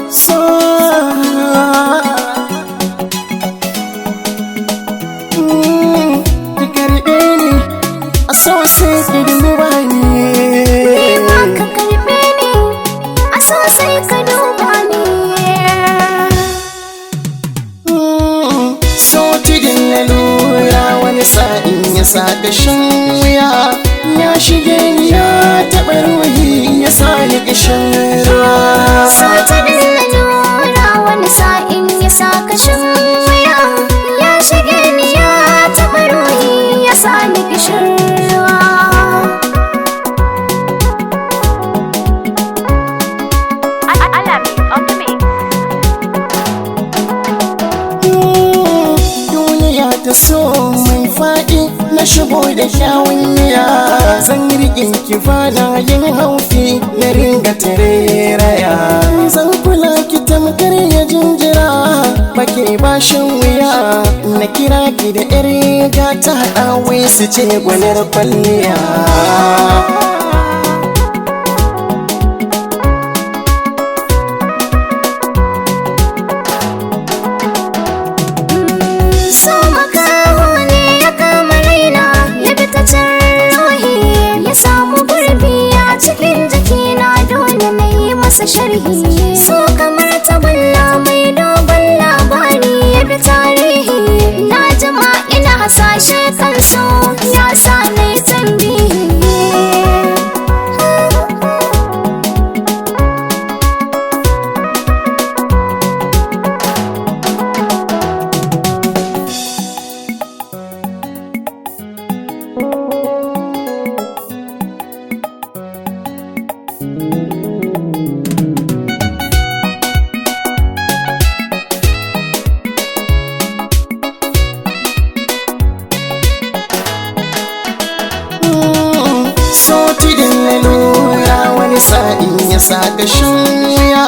So ki karɓe ni a so sai ki duba ni. Ni ma ka karɓe ni a so sai ka duba ni. So tudun lalura wani sa'in ya sa ƙashin wuya, ya shige ni ya taɓa ruhi ya sa ni ƙashin ruwa. So tudun lalura wani sa'in ya sa ƙashin wuya, ya shige ni ya taɓa ruhi ya sa ni ƙishin ruwa. Alamin on the mix. Duniya ta so mai faɗi na shigo da kyawun miya, zan riƙe ki fada yin haufi na ringa tareraya, zan kula ki tamkar ya jinjira bake bashin wuya, na kira ki da yar riga ta haɗa wai su ce gwanar kwalliya. So makaho ne ya kama raina, ya bi ta can ruhi, ya samu gurbi a cikin jikina, dole na yi masa sharhi. So kamar tagulla mai dogon labari ya bi tarihi, na jima ina hasashe kan so ya sa na yi tambihi. So tudun lalura wani sa'in ya sa ƙashin wuya,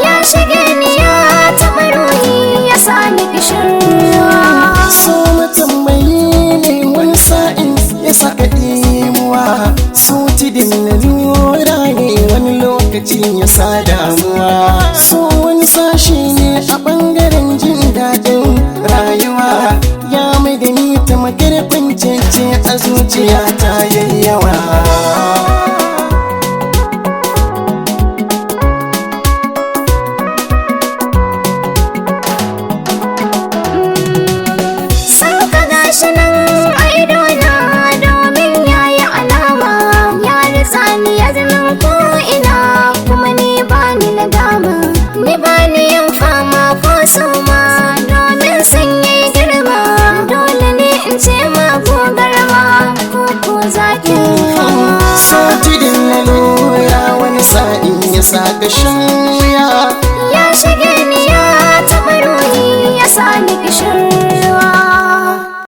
Ya shige ni ya taɓa ruhi ya sa ni ƙishin ruwa. So matambayi ne wani sa'in ya saka ɗimuwa, so tudun lalura ne wani lokaci ya sa damuwa, so wani sashi ne a ɓangaren jin daɗin rayuwa, ya mai da ni ta makarfin cece a zuciya ta yayyawa. San ka gashi nan a idona domin ya yi alama, ya ritsa ni ya zama ko'ina kuma ni ba ni nadama, ni ba ni yin fama ko suma domin san yayi girma, dole ne in ce ma gogarma ko ko zakin fama. So tudun lalura wani sa'in ya sa ƙashin wuya, Ya shige ni ya taɓa ruhi ya sa ni ƙishin.